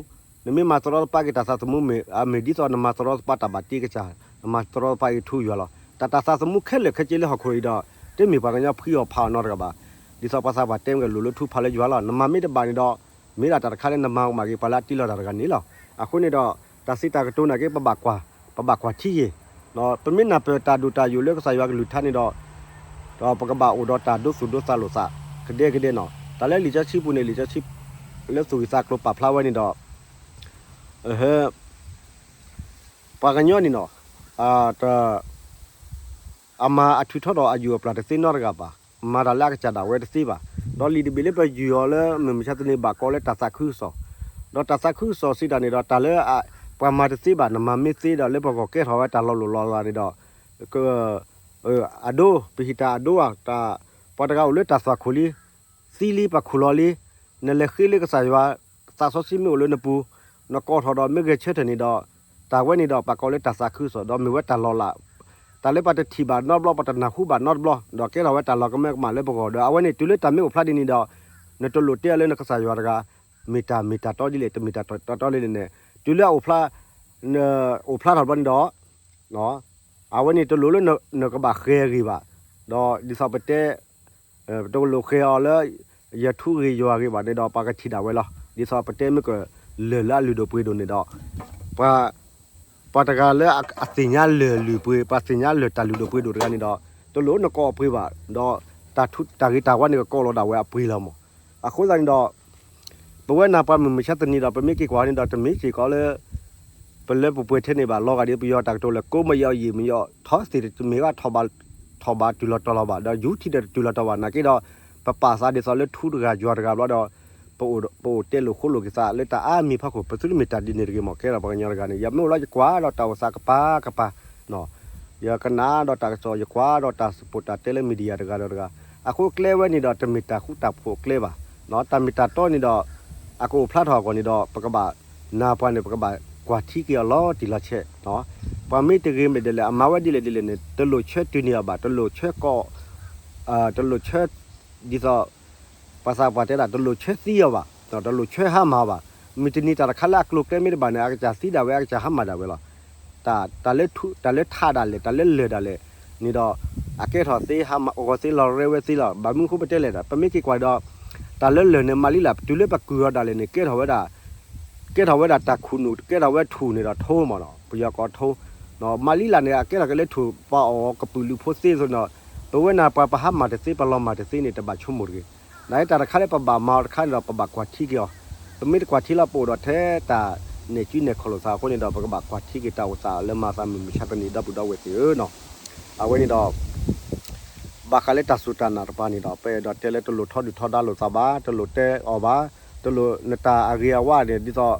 နမ့ၢ်မၤတရီတပါက့ၤတၢ်သးသမူမ့ၢ် အမ့ၢ်ဒ်သိးနမၤတရီတပါတၢ်ဘၣ်တ့ကစၢ်, နမၤတရီတပါက့ၤထူယွၤလီၤ. တၢ်တၢ်သးသမူခဲလၢာ်ခဲဆ့လၢဟီၣ်ခိၣ်အံၤဒီး တမ့ၢ်ပှၤကညီဖှံအီၤဖးအီၤနီတဂၤဘၣ်. ဒ်သိးပှၤသးပှၢ်တဲမ့ၢ်ကလိၣ်လၢထူဖးလၢယွၤလီၤ. နမၤမ့ၢ်တဘၣ်န့ၣ်ဒီး မ့ၢ်ဒၣ်တၢ်တခါလၢနမၤကမၣ်က့ၤပှၤလၢအတ့လီၤတၢ်တဂၤန့ၣ်လီၤ. အဃိန့ၣ်ဒီး တၢ်စံးတၢ်ကတိၤနာ်က့ ပဘၣ်ကွၢ်, ပဘၣ်ကွၢ်ထံယ့ၢ်, ပမ့ၢ်နၢ်ပၢၢ်တၢ်ဒိၣ်တၢ်ယိာ်လၢကစၢ်ယွၤကလုၢ်ကထါန့ၣ်ဒီး ဒီးပကဘၣ်အိၣ်ဒီးတၢ်ဒိသူၣ်ဒိသးလိာ်သး ကဒဲကဒဲနီၤ. တၢ်လၢလံာ်စီဆှံပူၤန့ၣ် လံာ်စီဆှံ လၢသူၣ်ဂံၢ်သးကျိၤပာ်ဖျါဝဲန့ၣ်ဒီး ပှၤကညီန့ၣ်နီၤ အမၤအထုးထီၣ်ဒီးအယိာ်အပျၢ်တသ့နီတဂၤဘၣ်, မၤတၢ်လၢအကစၢ်ဒၣ်ဝဲတသ့ဘၣ်. ဒီးလံာ်တဘ့ၣ်လၢပယူၢ်အီၤလၢမုၢ်မဆါတနံၤဘၣ်ကိးလၢတၢ်သးခုကစီၣ်, ဒီးတၢ်သးခုကစီၣ်စံးတၢ်န့ၣ်ဒီး တၢ်လၢပှၤမၤတသ့ဘၣ် နမၤမ့ၢ်သ့ဒီးလၢပဂီၢ်ကဲထီၣ်ဝဲတၢ်လီၤလိၢ်လီၤလးန့ၣ်ဒီး အဒိ ပဟံးတၢ်အဒိဧါ, ပှၤတဂၤအိၣ်လၢတၢ်သွၣ်ခိၣ်လံ, သံလံ ပှၤခူၣ်လီၤလံ, နလဲၤဃ့လၢကစၢ်ယွၤ, သးစီဆှံမ့ၢ်အိၣ်လၢနပူၤ, နကိးထီၣ်ဒီးမ့ၢ်ဂဲၤဆၢထၢၣ်န့ၣ်ဒီး တၢ်ဝဲန့ၣ်ဒီးပှၤကိးလၢတၢ်သးခုကစီၣ် ဒီးမ့ၢ်ဝဲတၢ်လီၤလး, တၢ်လၢပှၤတထံၣ်ဘၣ်နီတဘျီ ပှၤတနၢ်ဟူဘၣ်နီတဘျီ ဒီးကဲထီၣ်ဝဲတၢ်လီၤကမၢကမၣ်လၢပဂီၢ်ဒီး အဝဲန့ၣ်တုၤလၢတၢ်မ့ၢ်အိၣ်ဖျါဒ်န့ၣ်ဒီး နတလိၣ်တဲအီၤလၢနကစၢ်ယွၤတဂၤ မ့ၢ်တၢ်မ့ၢ်တၢ်တီဒ်လဲၣ် တမ့ၢ်တၢ်တီဒ်လဲၣ်န့ၣ် တုၤလၢအအိၣ်ဖျါ အိၣ်ဖျါထီၣ်ဘျီန့ၣ်ဒီး အဝဲန့ၣ်တလိၣ်လၢနကဘၣ်ဃဲၤအဂ့ၢ်ဘၣ်, ဒီးဒ်သိးပတဲ ပတလိၣ်ဃဲၤအီၤလၢ ယထူဂ့ၤယွၤဂ့ၤဘၣ်န့ၣ်ဒီး ပှၤကထံၣ်ဒၣ်ဝဲလီၤ. ဒ်သိးပတဲမ့ၢ်ကလၢာ်လၢအလုၢ်ဒိၣ်ပှ့ၤဒိၣ်န့ၣ်ဒီး ပှၤ ပှၤတဂၤလၢအသ့ၣ်ညါလၢာ်လုၢ်ပှ့ၤ ပှၤသ့ၣ်ညါလၢာ်တၢ်လုၢ်ဒိၣ်ပှ့ၤဒိၣ်တဂၤန့ၣ်ဒီး တလိၣ်နကိးအပှ့ၤဘၣ်, ဒီးတၢ်ထူ တၢ်ဂ့ၤတၢ်ဝါန့ၣ်ကကိးလီၤဒၣ်ဝဲအပှ့ၤလီၤမး. အဃိသတးန့ၣ်ဒီး ပဝဲနၤပှၤမုၢ်မဆါတနံၤဒီး ပမ့ၢ်က့ၤကွၢ်န့ၣ်ဒီး တမ့ၢ်စ့ၢ်ကီးလၢ ပလၢပပှဲၤထဲန့ၣ်ဘၣ် လီၤဂာ်ဒ်ပယီၤတၢ်ကတိၤလၢ ကိးမယီၤယံာ်မယီၤ ထီသ့ၣ်တမ့ၢ်ဘၣ် ထီဘၣ် ထီၣ်ဘၣ်တုၤလီၤတီၤလီၤဘၣ် ဒီးယူၤထံၣ်ဒီးတတုၤလီၤတီၤဘၣ် နာ်က့ဒီး ပပာ်သးဒ်သိးလၢထူတဂၤယွၤတဂၤဘျီဒီး ပအိၣ်တဲလိာ်ဃိလိာ်က့ၤသးလၢတၢ်အါမံၤဖီခိၣ် ပသုတမ့ၢ်တၢ်ဒ်န့ၣ်တဂ့ၤမး ကဲထီၣ်ပှၤကညီတဂၤန့ၣ် ယမ့ၢ်အိၣ်လီၤယကွၢ်ဒီးတၢ်အိၣ်သးကပၤကပၤ ယကနၣ်ဒီးတၢ်ကစီၣ် ယကွၢ်ဒီးတၢ်စပိာ်တၢ်တဲလၢ media တဂၤဒီးတဂၤ အဃိကျဲဝဲန့ၣ်ဒီးတမ့ၢ်တၢ်ဃူတၢ်ဖိးအကျဲဘၣ် တၢ်မ့ၢ်တၢ်တီန့ၣ်ဒီး အကအိၣ်ဖျါထီၣ်အဂီၢ်န့ၣ်ဒီး ပကဘၣ် နၢ်ပှၤန့ၣ် ပကဘၣ်ကွၢ်ထံက့ၤအီၤလီၤတံၢ်လီၤဆဲး ပှၤမ့ၢ်တဂ့ၤမ့ၢ်ဒ်လဲၣ် အမၤဝဲဒ်လဲၣ်ဒ်လဲၣ်န့ၣ် တလိၣ်ဆၢတုၤန့ၢ်အီၤဘၣ် တလိၣ်ဆၢကီး တလိၣ်ဆၢ ဒ်သိး ပှၤသးပှၢ်တဲဒၣ် တလိၣ်ဆၢသံအီၤဘၣ် တလိၣ်ဆၢဟါမၢ်အီၤဘၣ် မုၢ်တနံၤတၢ်တခါလၢအကျိၤကျဲမ့ၢ်တဘၣ်န့ၣ် အကစၢ်သံဒၣ်ဝဲ အကစၢ်ဟါမၢ်ဒၣ်ဝဲလီၤ. တၢ်လၢထးဒၣ်လဲာ် တၢ်လၢလၢၢ်ဒၣ်လဲာ်န့ၣ်ဒီး အကဲထီၣ်သ့ဟါမၢ်အဂီၢ်သ့လီၤ ရဲဝဲသ့လီၤ ဘၣ်မနုၤဃိပတဲလဲၣ်ဒီး ပမ့ၢ်က့ၤကွၢ်ဒီး တၢ်လၢလၢၢ်န့ၣ် မၤလံလၢ် တုၤလၢပကုၢ်အီၤဒၣ်လဲာ်န့ၣ် ကဲထီၣ်ဝဲဒၣ် ကဲထီၣ်ဝဲဒၣ်တၢ်ခူၣ်နူာ် ကဲထီၣ်ဝဲထူၣ်န့ၣ်ဒီးထိမးနီၤ ပယီၤကိးထိ မၤလံလၢ်န့ၣ် အကဲထီၣ်က့ၤလၢထူၣ် ပှၤအီၣ်ကပုာ်လုးဖိသ့သိးန့ၣ်ဒီး ပဝဲနၤပှၤပဟါမၢ်တသ့ ပလီၤမၢ်တသ့န့ၣ် တဘၣ်ဆိကမိၣ်တဂ့ၤ. နာ်က့တၢ်တခါလၢပဘၣ်မၤအီၤတခါန့ၣ်ဒီး ပဘၣ်ကွၢ်ထံက့ၤအီၤ ပမ့ၢ်တကွၢ်ထံလၢပအိၣ်ဒီးထဲတၢ်နဲၣ်ကုနဲၣ်ခီၣ်လိာ်သးအဃိန့ၣ်ဒီး ပကဘၣ်ကွၢ်ထံက့ၤတၢ်အိၣ်သးလၢမၤသးမုၢ်မဆါတနံၤဒီပုၢ်ဒီဝဲၢ်သ့ၣ်ဧၢနီၤ အဝဲန့ၣ်ဒီး ဘၣ်ဃးလၢတၢ်စူၢ်တၢ်နာ်တပၤန့ၣ်ဒီး ပအဲၣ်ဒိးတဲလၢတလိၣ်ထီဒုၣ်ထီဒါလိာ်သးဘၣ် တလိၣ်တဲအီၤဘၣ် တလိၣ်နတၢ်အဂ့ၤအဝါန့ၣ် ဒ်သိး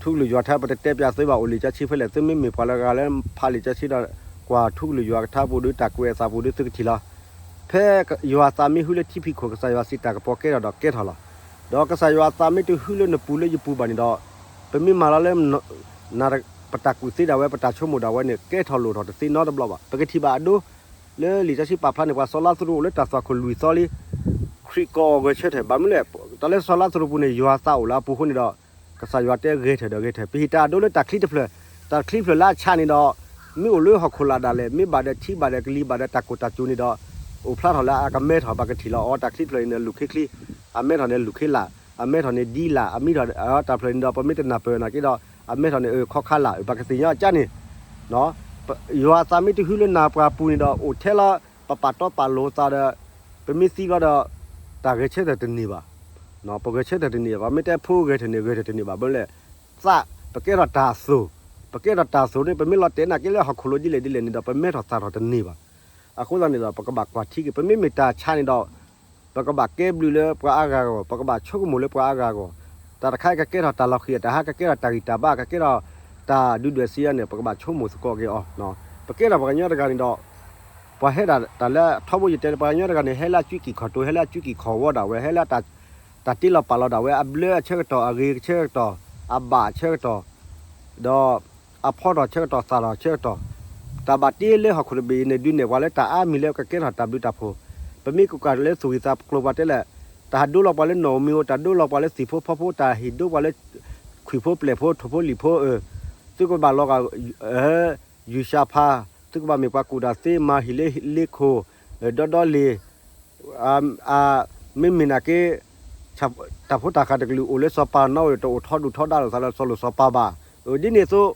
ထူကလုာ်ယွၤထါ ပတတဲပၠးသုဘၣ် အိၣ်လံာ်စီဆှံဖဲလဲၣ် သုမ့မ့ၢ်ပှၤလၢဂၤလၢဖးလံာ်စီဆှံဒီး ကွၢ်ထူကလုာ်ယွၤကထါပူၤဒီး တၢ်ကွဲးအသးပူၤဒီး သုကထံၣ်လီၤ. ဖဲယွၤအသးမ့ၢ်ဟုလၢထံဖံးခိၣ် ကစၢ်ယွၤစံးတၢ်ကပီၤကဲထီၣ်ဒီးကဲထီၣ်လီၤ. ဒီးကစၢ်ယွၤအသးမ့ၢ်တဟုလၢနပူၤလၢယပူၤဘၣ်န့ၣ်ဒီး ပမ့ၢ်မၤလီၤလၢ ပတၢ်ကူၣ်သ့ဒၣ်ဝဲ ပတၢ်ဆိကမိၣ်ဒၣ်ဝဲန့ၣ် ကဲထီၣ်လိၣ်ထီၣ်တသ့နီတဘျီဘၣ်. ပကထံၣ်ဘၣ်အဒိ လၢလံာ်စီဆှံပာ်ဖျါန့ၣ် ပှၤစီၤလါသရူးအိၣ်လၢတၢ်သွၣ်ခိၣ်လွံၢ်သီလံ ခရံာ်ကိးအီၤဂဲၤဆၢထၢၣ် ဘၣ်မနုၤလဲၣ် တၢ်လၢစီၤလါသရူးပူၤန့ၣ် ယွၤသးအိၣ်လၢအပူၤအဃိန့ၣ်ဒီး ကစၢ်ယွၤတဲဂဲၤထၢၣ်ဒီးဂဲၤထၢၣ် ပဟ့ၣ်တၢ်အဒိလၢတၢ်ချံတဖျၢၣ် တၢ်ချံတဖျၢၣ်လၢအဆးန့ၣ်ဒီး မ့ၢ်အိၣ်လၢဟီၣ်ခိၣ်လာ်ဒၣ်လဲာ် မ့ၢ်ဘၣ်ဒီးထံဘၣ်ဒီးကလံၤဘၣ်ဒီးတၢ်ကိၢ်တၢ်စူၤန့ၣ်ဒီး အိၣ်ဖျါထီၣ်လၢအကမဲထီၣ် ပကထံၣ်လီၤအီၤ တၢ်ချံတဖျၢၣ်အံၤန့ၣ် လူၢ်ခ့ချံ အမဲထီၣ်န့ၣ်လူၢ်ခ့လာ် အမဲထီၣ်န့ၣ်ဒ်လာ် အမံထီၣ်တၢ်ဖျၢၣ်န့ၣ်ဒီး ပမ့ၢ်တနၢ်ပၢၢ်နာ်က့ဒီး အမဲထီၣ်န့ၣ်အၢခီခါလာ် ပကသ့ၣ်ညါအကၠၢန့ၣ် ယွၤအသးမ့ၢ်တဟုလၢနၤပှၤပူၤန့ၣ်ဒီး အိၣ်ထဲလၢ ပပာ်တီပာ်လိၤသးဒီး ပမ့ၢ်သံဘျီဒီး တၢ်ဂဲၤဆၢထၢၣ်တန့ၢ်ဘၣ်. ပဂဲၤဆၢထၢၣ်တန့ၢ်ဘၣ် မ့ၢ်တဲဖိဂဲၤထၢၣ်န့ၣ် ဂဲၤထၢၣ်တန့ၢ်ဘၣ် ဘၣ်မနုၤလဲၣ် သး ပကဲထီၣ်တၢ်သိၣ် ပကဲထီၣ်တၢ်သိၣ်န့ၣ် ပမ့ၢ်လီၤတဲာ်နာ်က့လၢဟီၣ်ခိၣ်လိၤဒ်လဲၣ်ဒ်လဲၣ်န့ၣ်ဒီး ပမဲထီၣ်သၣ်ထီၣ်တန့ၢ်ဘၣ်. အဃိသတးန့ၣ်ဒီး ပကဘၣ်ကွၢ်ထံက့ၤ ပမ့မ့ၢ်တၢ်ဆါန့ၣ်ဒီး ပကဘၣ်ကဲဘျုးလၢပှၤအါဂၤအဂီၢ် ပကဘၣ်ဆိကမိၣ်လၢပှၤအါဂၤအဂီၢ် တၢ်တခါအံၤကကဲထီၣ်တၢ်လီၤဃံၤအတၢ်ဟါ ကကဲထီၣ်တၢ်ဂံၢ်တၢ်ဘါ ကကဲထီၣ်တၢ်ဒုၣ်ဒွဲၣ်စံယါန့ၣ် ပကဘၣ်ဆိကမိၣ်သကိးက့ၤအီၤ ပကဲထီၣ်ပှၤကညီတဂၤန့ၣ်ဒီး ပှၤဟဲဒၣ်တၢ်လၢထီဘိယတဲ ပှၤကညီတဂၤန့ၣ် ဟဲလၢအစုကံၢ်ခီၣ်တိၤ ဟဲလၢအစုကံၢ်ခီၣ်ဝီဒၣ်ဝဲ ဟဲလၢ တၢ်တ့လီၤပာ်လီၤဒၣ်ဝဲ အဘျၢအဆၢကတီၢ် အဂ့ၤဆၢကတီၢ် အဘၣ်ဆၢကတီၢ် ဒီး အဖီထီၣ်ဆၢကတီၢ် သၣ်ထီၣ်ဆၢကတီၢ် တၢ်ဘၣ်တ့လၢဟီၣ်ခိၣ်တဘ့ၣ်အံၤန့ၣ် ဒုးနဲၣ်ပှၤလၢတၢ်အါမံၤလၢကကဲထီၣ်တၢ်ဘျုးတၢ်ဖှိၣ် ပမ့ၢ်ကကွၢ်လၢသူၣ်ဂံၢ်သးကျိၤပှၤတဲလဲၣ် တၢ်ဟးဒိလီၤပှၤလၢနီၣ်ဧိၤမံၤဧိၤ တၢ်ဒိလီၤပှၤလၢသံၣ်ဖိဖီဖိ တၢ်ဟ့ၣ်ဒိပှၤလၢ ခွံၣ်ဖိပျဲၢ်ဖိ ထိၣ်ဖိလံၣ်ဖိ သုကဘၣ်လီၤဂာ် ယုၢ်ၡါဖး သုကဘၣ်မ့ၢ်ပှၤကူၣ်တၢ်သ့ မၤဟံၣ်လၢလ့ခိၣ် ဒီဒီလ့ၤ မ့မ့ၢ်နာ်က့ တၢ်ဖိတၢ်ဃၢ်တကလုာ်အိၣ်လၢစီၤပၤနီၣ်ဝဲ တအိၣ်ထီဒုၣ်ထီဒါလိာ်သးလၢစီၤလိၤစီၤပၤဘၣ်. ဒ်န့ၣ်အသိး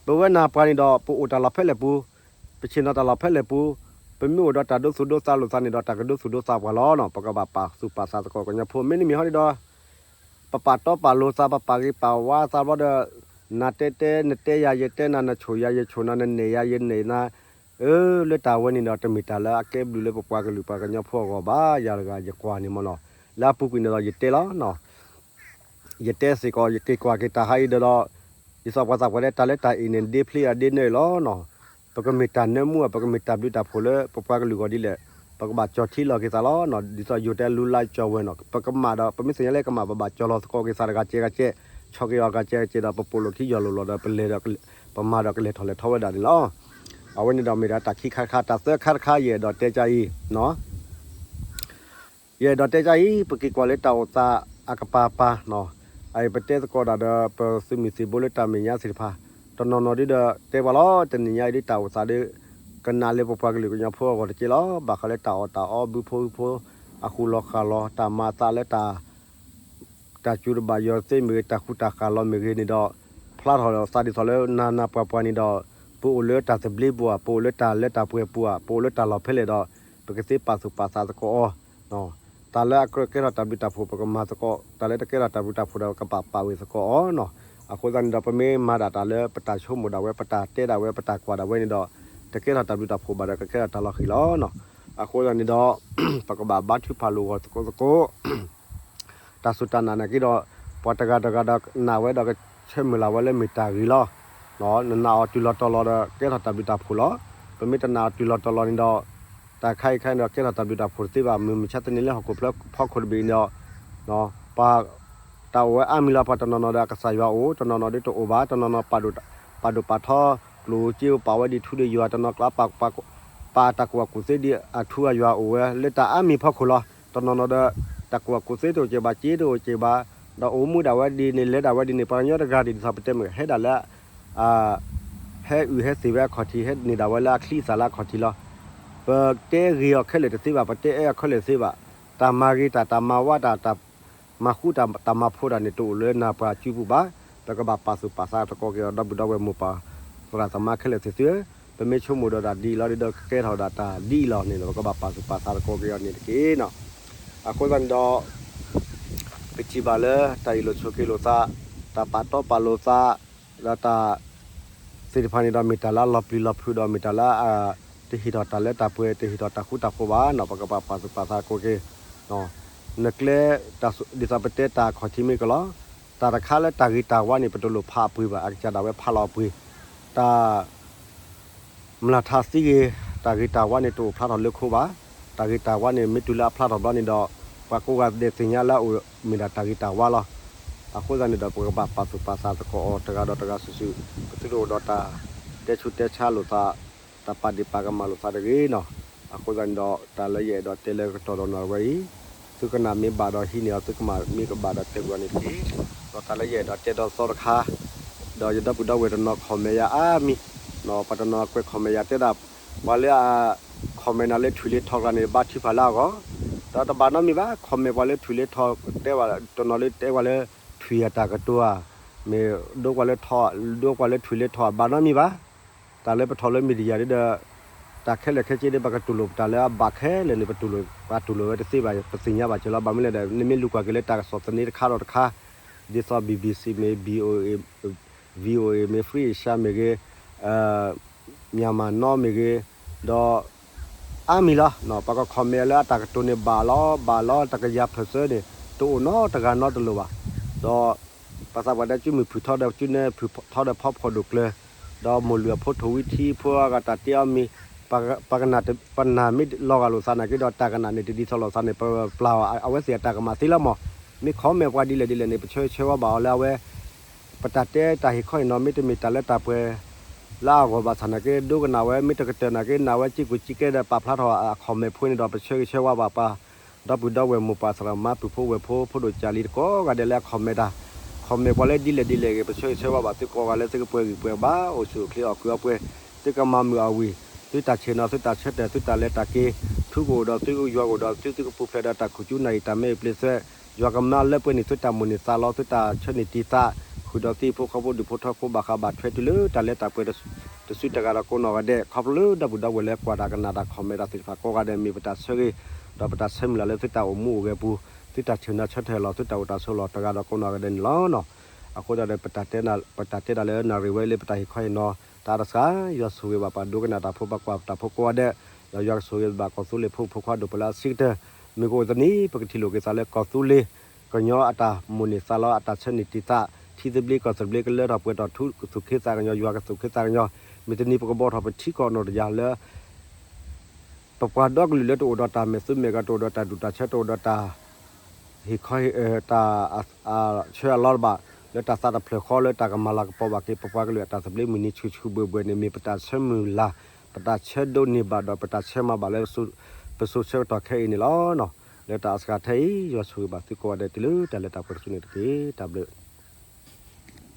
ပဝဲနၤပှၤန့ၣ်ဒီး ပအိၣ်တၢ်လီၢ်ဖဲလဲၣ်ပူၤ ပဆ့ၣ်နီၤတၢ်လီၢ်ဖဲလဲၣ်ပူၤ ပမ့ၢ်အိၣ်ဒီးတၢ်ဒိသူၣ်ဒိသးလိာ်သးန့ၣ်ဒီး တၢ်ကဒိသူၣ်ဒိသးပှၤလီၤ. ပကဘၣ်ပာ်သူၣ်ပာ်သးသကိးကညီဖိ မ့တမ့ၢ်ဟီဒ်ဒီး ပပာ်တီပာ်လိၤသး ပပာ်ဂ့ၤပာ်ဝါသးဘျီဒီး နၤတဲတဲ နတဲယၤ ယတဲနၤ နဆိၣ်ယၤ ယဆိၣ်နၤ နနဲၣ်ယၤ ယနဲၣ်နၤ အၢ လၢတၢ်ဝဲန့ၣ်ဒီး တမ့ၢ်တၢ်လၢအကဲဘျုးလၢပပှၤကလုာ်ပှၤကညီဖိအဂီၢ်ဘၣ် ယၤတဂၤယကွၢ်န့ၣ်မ့ၢ်နီၤ လၢအပူၤကွံာ်န့ၣ်ဒီး ယတဲလီၤနီၤ ယတဲစ့ၢ်ကီး ယက့ၤကွၢ်က့ၤတၢ်ဟးအံၤဒီး ဒ်သိးပှၤသးပှၢ်တဲ တၢ်လၢတၢ်အံၤန့ၣ် ဒ့ဖျ့အဒ့နၢအံၤလီၤနီၤ ပကမ့ၢ်တၢ်နၢမူ ပကမ့ၢ်တၢ်ဘျုးတၢ်ဖှိၣ်လၢပပှၤကလုာ်အဂီၢ်ဒ်လဲၣ် ပကဘၣ်ကၠီၤထံလီၤက့ၤသးလီၤနီၤ ဒ်သိးယိၤတဲလူလါကၠီၤဝဲနီၤ ပကမၣ်ဒီး ပမ့ၢ်သ့ၣ်ညါလၢကမၣ် ပဘၣ်ကၠီၤလီၤသကိးက့ၤသးတဂၤကဲဂၤကဲ ဆီၣ်က့ၤအီၤဂၤကဲဂၤကဲဒီးပပိာ်လိာ်ခံယီၢ်လိာ်လီၤဒီး ပလဲၤဒီး ပမၤဒီးကလဲၤထီၣ်လဲၤထီဝဲဒၣ်န့ၣ်လီၤ. အဝဲန့ၣ်ဒီးမ့ၢ်ဒၣ်တၢ်ခံခါတခါ တၢ်သၢခါတခါ ယအဲၣ်ဒိးတဲကါအံၤ ယအဲၣ်ဒိးတဲကါအံၤ ပက့ၤကွၢ်လၢတၢ်အိၣ်သးအကပၤပၤနီၤ အအံၤပတဲသကိးဒၣ်ဒီး ပသုးမုၢ်သံၣ်ဘိလၢတၢ်မဲာ်ညါသ့ၣ်တဖၣ် တနီၤနီၤဒ်ဒီးတဲပှၤလီၤ တနံၤညါအံၤဒ်တၢ်အိၣ်သးဒီး ကနၣ်လၢပပှၤကလုာ်ကညီဖိအဂီၢ်တက့ၢ်လီၤ. ဘၣ်ဃးလၢတၢ်အီၣ်တၢ်အီ ဘုဖိဟုဖိ အဃူလီၤဃာ်လီၤ တၢ်မၤအသးလၢတၢ် တၢ်စူၤတဘၣ်ယီၤသ့မ့ၢ်ဂ့ၤ တၢ်ဃူတၢ်ဃာ်လီၤမ့ၢ်ဂ့ၤန့ၣ်ဒီး ဖျါထီၣ်သးဒ်သိးလၢနၤနၤပှၤပှၤန့ၣ်ဒီး ပအိၣ်လၢတၢ်သဘျ့ပူၤဧါ ပအိၣ်လၢတၢ်လၢတၢ်ပှဲၤပူၤဧါ ပအိၣ်လၢတၢ်လီၢ်ဖဲလဲၣ်ဒီး ပကသ့ပာ်သူၣ်ပာ်သးသကိးအီၤ တၢ်လၢအကဲထီၣ်တၢ်ဘျုးတၢ်ဖှိၣ် ပကမၤသကိး တၢ်လၢတကဲထီၣ်တၢ်ဘျုးတၢ်ဖှိၣ်ဒီး ပကဘၣ်ပာ်ဝဲသကိးအီၤနီၤ. အဃိသတးန့ၣ်ဒီး ပမ့ၢ်မၤဒၣ်တၢ်လၢပတၢ်ဆိကမိၣ်ဒၣ်ဝဲ ပတၢ်တဲဒၣ်ဝဲ ပတၢ်ကွၢ်ဒၣ်ဝဲန့ၣ်ဒီး တကဲထီၣ်တၢ်ဘျုးတၢ်ဖှိၣ်ဘၣ်ဒီး ကကဲထီၣ်တၢ်လီၤဃံၤလီၤနီၤ. အဃိသတးန့ၣ်ဒီး ပကဘၣ်ဘါထုကဖၣ်လိာ်ဂီၤသကိးသကိး တၢ်စူၢ်တၢ်နာ်နာ်က့ဒီး ပှၤတဂၤတဂၤဒီးနာ်ဝဲဒီးကဆၢမုၢ်လၢ်ဝဲလၢမ့ၢ်တၢ်ဂ့ၤလီၤ. နနာ်အီၤတုၤလီၤတီၤလီၤဒီး ကဲထီၣ်တၢ်ဘျုးတၢ်ဖှိၣ်လီၤ. ပမ့ၢ်တနာ်အီၤတုၤလီၤတီၤလီၤန့ၣ်ဒီး တၢ်ခါအံၤခါန့ၣ်ဒီး ကဲထီၣ်တၢ်ဘျုးတၢ်ဖှိၣ်တသ့ဘၣ်. မုၢ်မဆါတနံၤလၢဟီၣ်ခိၣ်ဖျၢၣ်ဖီခိၣ်တဘ့ၣ်အံၤဒီး ပှၤ တၢ်အိၣ်ဝဲအါမံၤလီၤ. ပှၤတနီၤနီၤဒီးအကစၢ်ယွၤအိၣ်, တနီၤနီၤဒ်တအိၣ်ဘၣ်, တနီၤနီၤ ပာ်ဒိၣ်ပာ်ထီ ကျိၣ်စ့ ပာ်ဝဲဒ်ထူဒ်ယွၤ, တနီၤကျါ ပာ်တၢ်ကူၣ်ဘၣ်ကူၣ်သ့ဒ်အထူအယွၤအိၣ်ဝဲ လၢတၢ်အါမံၤဖီခိၣ်လီၤ. တနီၤနီၤဒီး တၢ်ကူၣ်ဘၣ်ကူၣ်သ့တအိၣ်ကဲဘၣ်, စ့တအိၣ်ကဲဘၣ်, ဒီးအိၣ်မူဒၣ်ဝဲဒ်န့ၣ် လဲၤဒၣ်ဝဲဒ်န့ၣ်, ပှၤကညီတဂၤဒ်သိးပတဲမ့ၢ် ဟဲဒၣ်လၢ ဟဲအုၣ်ဟဲသ့ၣ်ဝဲအခီၣ်ထံး, ဟဲန့ၢ်ဒၣ်ဝဲလၢအချံအသၣ်လၢအခီၣ်ထံးလီၤ. ပတဲဂ့ၤအီၤခဲလၢာ်တသ့ဘၣ်, ပတဲအဲၣ်အီၤခဲလၢာ်တသ့ဘၣ်. တၢ်မၤဂ့ၤတၢ်, တၢ်မၤဝါတၢ်, တၢ်မၤဃူတၢ်, တၢ်မၤဖိးတၢ်န့ၣ် တအိၣ်လၢနၢ်ပှၤစုပူၤဘၣ်. ပကဘၣ်ပာ်သူၣ်ပာ်သးသကိးက့ၤအီၤ ဒီပုၢ်ဒီဝဲၢ်မိၢ်ပၢ်သရၣ်သမါခဲလၢာ်သ့ၣ်သုဧၢ, ပမ့ၢ်ဆိကမိၣ်ဒီးတၢ်ဒ်အံၤလီၤဒီး ကကဲထီၣ်ဒၣ်တၢ်ဒ်အံၤလီၤန့ၣ် ပကဘၣ်ပာ်သူၣ်ပာ်သးသကိးက့ၤအီၤန့ၣ်တက့ၢ်နီၤ. အဃိသတးန့ၣ်ဒီး ပထံၣ်ဘၣ်လၢတၢ်အ့ၣ်လိာ်ဆိးက့လိာ်သး, တၢ်ပာ်တီပာ်လိာ်သး, ဒီးတၢ်သ့ၣ်တဖၣ်န့ၣ်ဒီး မ့ၢ်တၢ်လၢအလီၤပျံၤလီၤဖုးဒီး မ့ၢ်တၢ်လၢ တဟ့ၣ်ထီၣ်တၢ်လၢတၢ်ပှဲၤ, တဟ့ၣ်ထီၣ်တၢ်ဃူတၢ်ဖိးဘၣ်နီၤ. ပကဘၣ်ပာ်သူၣ်ပာ်သးသကိးက့ၤ နကျဲ ဒ်သိးပတဲတၢ်အခီၣ်ထံးမ့ၢ်ကလီၤ, တၢ်တခါလၢတၢ်ဂ့ၤတၢ်ဝါန့ၣ် ပတလိၣ်ဖးအပှ့ၤဘၣ်, အကစၢ်ဒၣ်ဝဲဖးလီၤအပှ့ၤ. တၢ် မျၢ်ထါသံဂ့ၤ, တၢ်ဂ့ၤတၢ်ဝါန့ၣ် တအိၣ်ဖျါထီၣ်လၢခိဘၣ်. တၢ်ဂ့ၤတၢ်ဝါန့ၣ် မ့ၢ်တုၤလၢအဖျါထီၣ်ဘျီန့ၣ်ဒီး ပှၤကိးဂၤဒဲးသ့ၣ်ညါလၢအအိၣ်မ့ၢ်ဒၣ်တၢ်ဂ့ၤတၢ်ဝါလီၤ. အဃိသတးန့ၣ်ဒီး ပကဘၣ်ပာ်သူၣ်ပာ်သးသကိးအီၤ တဂၤဒီးတဂၤစုာ်စုာ်, ပသုတအိၣ်ဒီးတၢ်တဲဆူးတဲဆါလိာ်သး, တၢ်ပာ်ဒ့ၣ်ပာ်ကမၣ်လိာ်သးတဂ့ၤနီၤ. အဃိသတးန့ၣ်ဒီး တၢ်လၢယအဲၣ်ဒိးတဲလၢကတီၢ်ဒီးနီၢ်ဝဲအံၤ, သုကနၣ်မ့ၢ်ဘၣ်ဒီးဟံးန့ၢ်အီၤ, သုကမၣ်မ့ၢ်ကဘၣ်ဒီးတဲကွံာ်အီၤန့ၣ်တက့ၢ်. ဒီးတၢ်လၢယအဲၣ်ဒိးတဲဒီးသီတခါ, ဒီးယဒီပုၢ်ဒီဝဲၢ်တနီၤ comment ယၤအါမံၤ, ပှၤတနီၤကွဲး comment ယၤတဲဒၣ်, ပှၤလၢအ comment နၤလၢထွံၣ်လၢထီကျါန့ၣ် ဘါထုကဖၣ်လၢအဂီၢ်, ဒီးတဘၣ်နီတမံၤဘၣ်. comment ပှၤလၢထွံၣ်လၢထီ တဲဝဲ, တနီၤလၢတဲဝဲလၢ ထွံၣ်အတၢ်ကတိၤဧါ, မ့ၢ်ဒိကွၢ်လၢထီ, ဒိကွၢ်လၢထွံၣ်လၢထီ ဘၣ်နီတမံၤဘၣ်. တၢ်လၢပထီၣ်လၢ media ဒ်ဒီး တၢ်ခဲလၢာ်ခဲဆ့ဒီး ပကတူၢ်လိာ်ပတၢ်လၢအဘၣ်ခဲလၢာ်န့ၣ် ပတူၢ်လိာ်, ပှၤတူၢ်လိာ်ဝဲတသ့ဘၣ်, ပသ့ၣ်ညါဘၣ်က့ၤလီၤ. ဘၣ်မနုၤလဲၣ်ဒီး နမ့ၢ်လူၤကွၢ်က့ၤလၢတၢ်ကစီၣ်သန့တခါဒီးတခါ, ဒ်သိး BBC မ့ၢ် VOA မ့ၢ် Free Asia မ့ၢ်ဂ့ၤ, Myanmar Now မ့ၢ်ဂ့ၤ, ဒီး အါမံၤလီၤ. ပှၤက comment လၢအတၢ်ကတိၤန့ၣ် ဘၣ်လီၤ ဘၣ်လီၤ တကယၤ percent န့ၣ် တအိၣ်နီတဂၤနီတလိၤဘၣ်. ဒီး ပှၤသးပှၢ်တဲ ကၠူမုၢ်ဖုၣ်ထီဒီး ကၠူနဲဖုၣ်ထီဒီး ဖီဖီၣ်ဒိၣ်ကျၢၤ, ဒီးမိၢ်လုၢ်အဖိထိၣ်ဝံထံဖိအဂၤတၢ်တ့အီၤမံၤ, ပှၤကနၣ်, ပနၢ်မ့ၢ်လီၤဂာ်လိာ်သးနာ်က့ဒီး တၢ်ကနၣ်န့ၣ် တဒ်သိးလိာ်သးန့ၣ် ပပျၢ်အီၤ အဝဲသ့ၣ်အတၢ်ကမၣ်သ့လီၤမး. မ့ၢ် comment ပှၤဒ်လဲၣ်ဒ်လဲၣ်န့ၣ် ပဆၢဂ့ၤဆၢဝါဘၣ်အီၤလၢအဝဲ ပတၢ်တဲတၢ်ဟ့ၣ်ခီဟ့ၣ်နီၤ မ့တမ့ၢ်တၢ်လၢတၢ်ပှဲၤ လၢအဂီၢ်ဘၣ်ဆၣ်နာ်က့ ဒိကနၣ်ဝဲ မ့ၢ်တကတၢၢ်နာ်က့ နာ်ဝဲစ့ၢ်ကီးစ့ၢ်ကီးဒီး ပာ်ဖျါထီၣ်အ comment ဖိန့ၣ်ဒီး ပဆၢဂ့ၤဆၢဝါဘၣ်ပှၤ ဒီပုၢ်ဒီဝဲၢ်မိၢ်ပၢ်သရၣ်သမါ ပုၢ်ဖိဝဲၢ်ဖိ ဖိဒိၣ်ကၢ်လံၤတကိးဂၤဒဲးလၢအ comment တၢ်, comment ပှၤလၢဒ်လဲၣ်ဒ်လဲၣ်ဂ့ၤ ပဆၢဂ့ၤဆၢဝါဘၣ်သုကိးဂၤလၢသုကပှဲၤဂံၢ်ပှဲၤဘါ အိၣ်ဆူၣ်အိၣ်ချ့အီၣ်ကုးအီပှဲၤ, သုကမၤမုာ်အဝံၤ, သုတၢ်ဆ့ၣ်နီၤ သုတၢ်ဆၢတဲာ် သုတၢ်လဲၤတၢ်က့ၤ, ထူကအိၣ်ဒီးသု ယွၤကအိၣ်ဒီးသု သုကပူၤဖျဲးဒီးတၢ်ခူၣ်ကၠူနၢ်အံၤ တၢ်မ့ၢ်အပျ့ၤသွဲ ယွၤကမၤလၢပှဲၤန့ၢ်သုတၢ်မိၣ်န့ၢ်သးလီ သုတၢ်ဆၢန့ၢ်တံၤသး, ဃုာ်ဒီးသုဟံၣ်ဖိဃီဖိဒူၣ်ဖိထၢဖိ ဘၣ်ဃးဘၣ်ထွဲတုၤလၢတၢ်လၢတၢ်ပှဲၤ တစုတဂၤဒီးကိးနီၢ်ဂၤဒဲး, ခီဖျိလၢဒီပုၢ်ဒီဝဲၢ်လၢကွၢ်တၢ်ကနၣ်တၢ် comment တၢ်သ့ၣ်တဖၣ်ကိးဂၤဒဲး မ့ၢ်ပတၢ်ဆၢဂ့ၤ, ဒီးပတၢ်ဆၢမုၢ်လၢ်လၢသုတၢ်အိၣ်မူအိၣ်ဂဲၤပူၤ, သုတၢ်ဆ့ၣ်နီၤဆၢတဲာ်လီၤ သုတၢ်အိၣ်တၢ်ဆိးလီၤ တဂၤဒီးကိးနီၢ်ဂၤဒဲးန့ၣ်လီၤ. အဃိသတးဒီး ပတၢ်တဲဒၣ်လၢနၣ်ရံၣ်ဝဲလၢပတၢ်ဟ့ၣ်ခီဟ့ၣ်နီၤ တၢ်တစှၤ, ယွၤဆိၣ်ဂ့ၤဘၣ်ပှၤဒိကနၣ်တၢ်ဖိ ပှၤကွၢ်တၢ်ဖိကိးဂၤဒဲး, ဒီးယွၤကဆိၣ်ဂ့ၤဘၣ်ကီၢ်သူလ့ၤဖိမုၣ်ဖိခွါဒိၣ်ပှၤလၢအဆံးကတၢၢ်, မ့ၢ်ကအိၣ်တနံၤ ပကထံၣ်လိာ်က့ၤသးလၢကီၢ်သူလ့ၤ ကညီအတၢ်မိၣ်န့ၢ်သးလီ အတၢ်ဆၢန့ၢ်တံၤသး, ထံသဘျ့ကီၢ်သဘျ့ကလၢထီၣ်ပှဲၤထီၣ်ထူ ကသူၣ်က့သးကညီၤ ယွၤကသူၣ်က့သးကညီၤ, မ့ၢ်တနံၤပကဘီထီၣ်ပထံကီၢ်နီၢ်တယၢ်လၢ ပပှၤဒီကလုာ်လၢတအိၣ်ဒီးတၢ်မဲာ်သူမဲာ်ဂၤ တအိၣ်ဒီးတၢ်ဒူၣ်တၢ်ဆၢ တအိၣ်ဒီးတၢ် ဟ့ၣ်ခီ တၢ်ဆၢအလီတဘၣ် လၢတၢ်သးတဖျၢၣ်ဃီ လၢတၢ်ကမၤလၤကပီၤဘၣ်က့ၤ ပပှၤကလုာ်အတၢ်သဘျ့မုၢ်နံၤဆူၣ်ဆူၣ်ဘှဲၣ်ဘှဲၣ်န့ၣ် မ့ၢ်ပတၢ်ဆၢမုၢ်လၢ် ပတၢ်ဆၢဒိးန့ၢ်ဘၣ်ဒီး ပတၢ်ဆၢမၤဘၣ်လၢ ပစိၤဆၢကတီၢ်ခဲအံၤန့ၣ်လီၤ. လၢတၢ်အစှၤထဲအံၤ ယွၤဆိၣ်ဂ့ၤဘၣ်သုကိးဂၤဒဲးတုၤလၢတၢ်လၢတၢ်ပှဲၤတစုန့ၣ်တက့ၢ်. တၢ်ဘျုး